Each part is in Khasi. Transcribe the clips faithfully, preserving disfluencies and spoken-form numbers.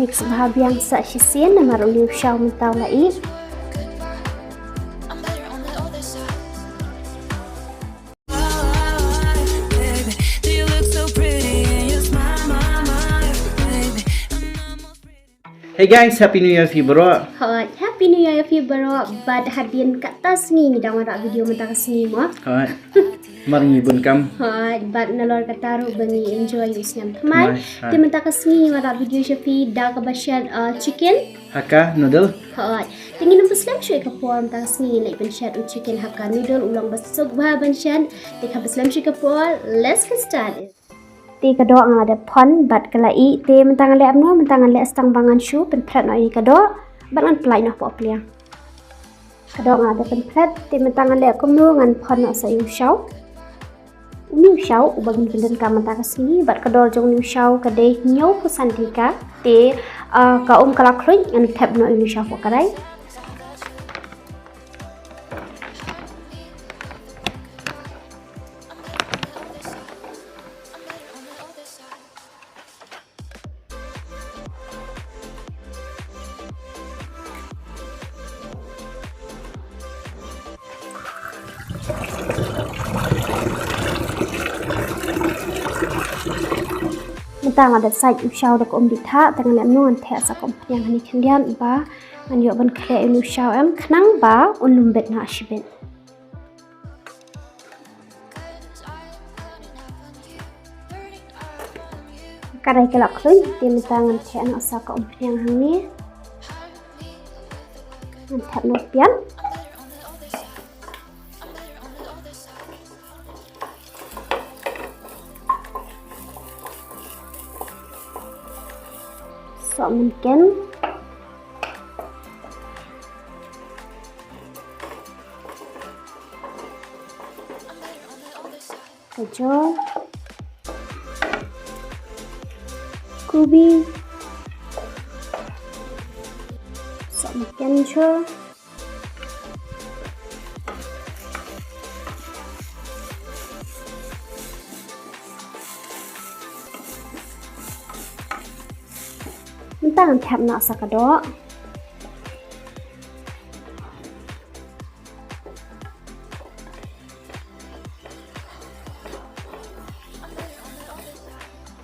Sngewbha biang sa shisien namar une u shaw mynta u la ih. Hey guys, Happy New Year phi baroh. Hooid, Happy New Year phi baroh. Bad hadien katta sngi ngi dang wanrah video mynta ka sngi mo. Hooid. Mar ngi bun kam. Hooid, bad nalor kata ruh ba ngi enjoy ïa u snem thymmai. Thymmai, hooid. Te mynta ka sngi ngi wanrah video sha phi da kaba shet, uh, chicken hakka noodle. Hooid. Te ngin ym pynslem shuh ïa ka por, mynta ka sngi ngin leit pynshet u chicken hakka noodle, u long ba suk bha ban shet. Te kaba slem shuh ïa ka por, let's get started. Te ka doh nga la dep phon bad ka la ih, te mynta ngan leh kumno, mynta ngan leh sa tang ba ngan shu pynphret noh ïa ka doh bad ngan pynlait noh hapoh pliang. Ka doh nga la dep pynphret, te mynta ngan leh kumno, ngan phon noh sa ïa u shaw. Une u shaw uba ngin pyndonkam mynta ka sngi, bad ka dor jong une u shaw ka dei hynñiewphew san tyngka, te, ah, ka um ka la khluit, ngan thep noh une u shaw hapoh karai. Mynta nga dep sait u shaw da ka um dih thah, te ngan leh kumno, ngan theh sa ka umphniang hangne khyndiat ba ngan ïoh ban khleh ïa une u shaw em, khnang ba un ym bit noh shibit. Ka karai ka la khluit, te mynta ngan theh noh sa ka umphniang hangne. Ngan thep noh pian. Sohmynken. Kajol. Kubi. Sohmynken shuh. Mynta ngan thep noh sa ka doh.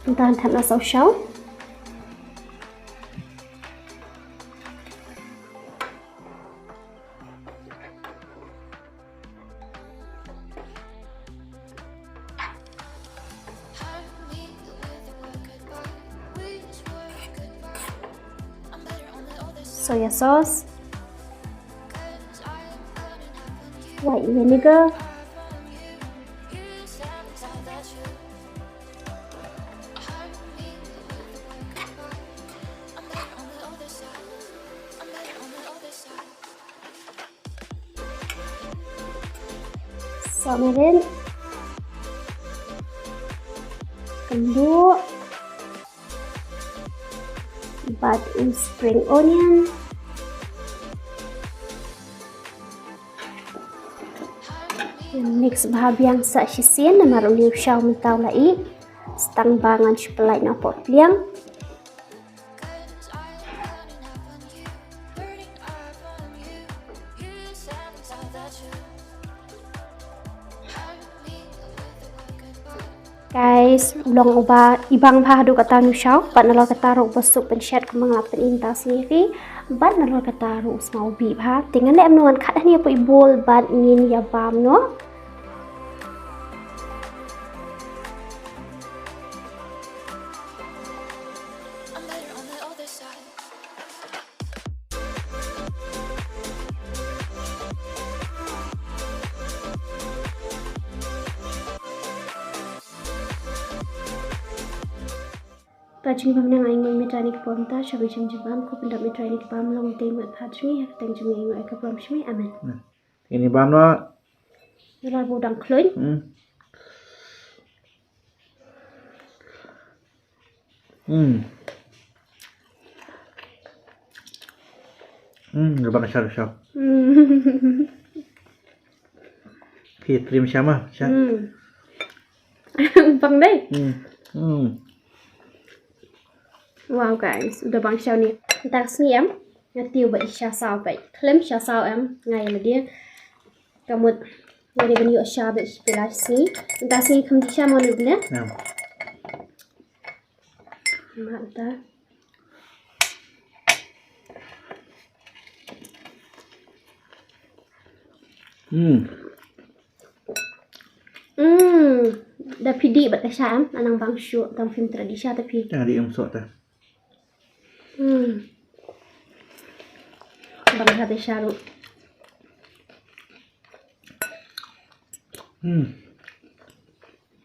Mynta ngan thep noh sa u shaw. Soya sauce, white vinegar, sohmarit, kynduh, bad u spring onion. Mix bha biang sa shisien namar une u shaw mynta u la ih. Sa tang ba ngan shu pynlait noh hapoh pliang. Guys, u long uba ibang bha haduh katta une u shaw, bad nalor kata ruh uba suk pynshet kumba nga la pyni mynta ka sngi, bad nalor kata ruh u smaw bih bha. Te ngan leh kumno, ngan khat hangne hapoh i bowl bad ngin ïa bam noh. Te jingim bam nang ai ngoi mynta ne ka por mynta, shah bishim jingbam, ko pyndap mynta ne ka bam long te ngoi pha jingim ha ka teng jingim ngoi ka bam shimi. Amen. Ini bam noh. Ila bu dang khluin. Hmm. Hmm. Hmm, rebang shar shar. Hmm. Phi trim shama, shar. Hmm. Bang dei. Hmm. Hmm. Wow guys, u da bang sha une. Mynta ka sngi em, nga tip ba i sha saw bad khlem sha saw em, nga ïa lade. Ka mut nga dei ban ïoh sha bad shi pela sngi. Mynta sngi kham dei sha mo ne bne. Ïa. Mynta. Hmm. Hmm. Da phi dih bad ka sha em, nang bang shuh, tang phim trei dih sha ta phi. Tang dih em soh ta. Hmm. Bang sha te sha ruh. Hmm.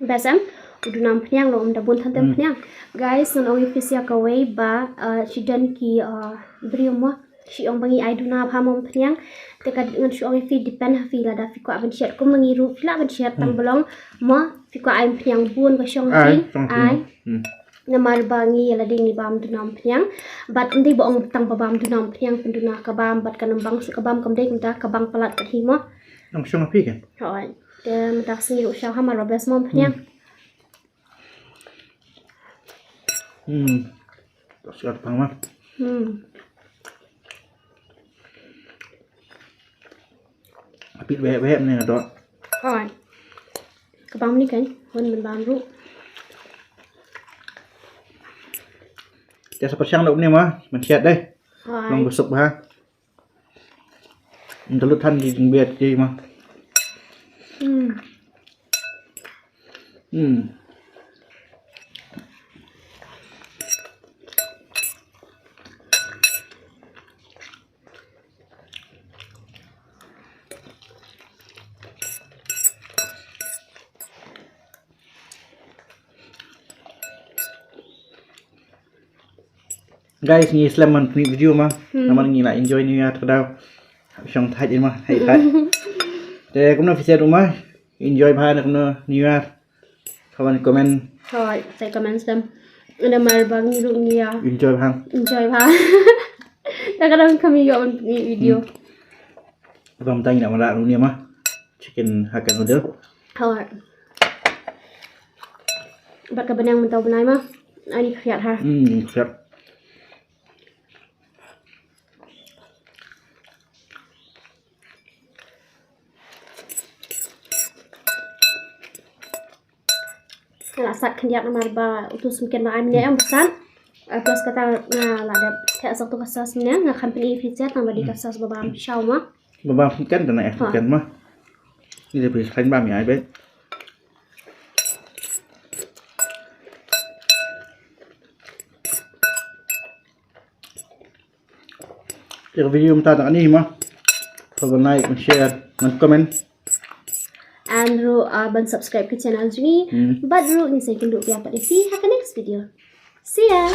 Best em, u duna umphniang lo, um da bun than te umphniang. Guys, ngan ong ïa phi sa kawei ba, uh, shi don ki, uh, briew mo, shi ong ba ngi ai duna bha mo umphniang. Te ka ngan shu ong ïa phi depend ha phi lada phi kwah ban shet kum ma ngi ruh, phi lah ban shet tang ba long mo, phi kwah ai umphniang bun ba shong phi, ai. Hmm. Namar ba ngi ïa lade ngi bam duna umphniang. Bad ym dei ba ong tang ba bam duna umphniang, pyn duna ka bam, bad ka nang bang shuh ka bam kam dei kumta, ka bang palat ka hi mo. Nang shong ha phi kan? Hooid. Te mynta ka sngi ruh sha hamar ba best mo umphniang. Hmm. Hmm. Ka shuh ka pang ma. Hmm. Apit weh weh ne do. Hooid. Ka bam ni kan, wan ban bam ruh. Te sa pyrshang da une ma, man siat dei. Hooid. Long busuk bha. Nda lut than ki jingbiat ki ma. Hmm. Hmm. Guys, ngi slem man pynmih video ma. Hmm. Namar ngi la enjoy New Year ka daw. Shong thait ma, thait thait. Te kumno phi shet ruh ma, enjoy bha na kumno New Year. Ka wan comment. Hooid, sa comment slem. Namar ba ngi ruh ngi ïa enjoy bha. Enjoy bha. Ta ka dang kami ïa un pynmih video. Hmm. Bam tang ïa ma la ruh ni ma. Chicken Hakka noodle. Hooid. Bad ka bneng mynta u bnai ma. Ani khriat ha. Hmm, khriat. Nga la sat khyndiat namar ba utu u syngken ba ai mynne em ba sat. Ah, plus kata nga la dep theh sa utu ka sauce mynne, nga khlem pyni phi shet tang ba dei ka sauce ba bam shaw ma. Ba bam syngken, da na eh syngken ma. Ni da phi sa bam ïa ai bad. Ïa ka video mynta tang kane ma. Sa ban like, ban share, ban comment. And ruh, uh, ban subscribe ka channel jong ngi. Hmm. Bad ruh ngin sa ïakynduh biang pat ïa phi ha ka next video. See ya.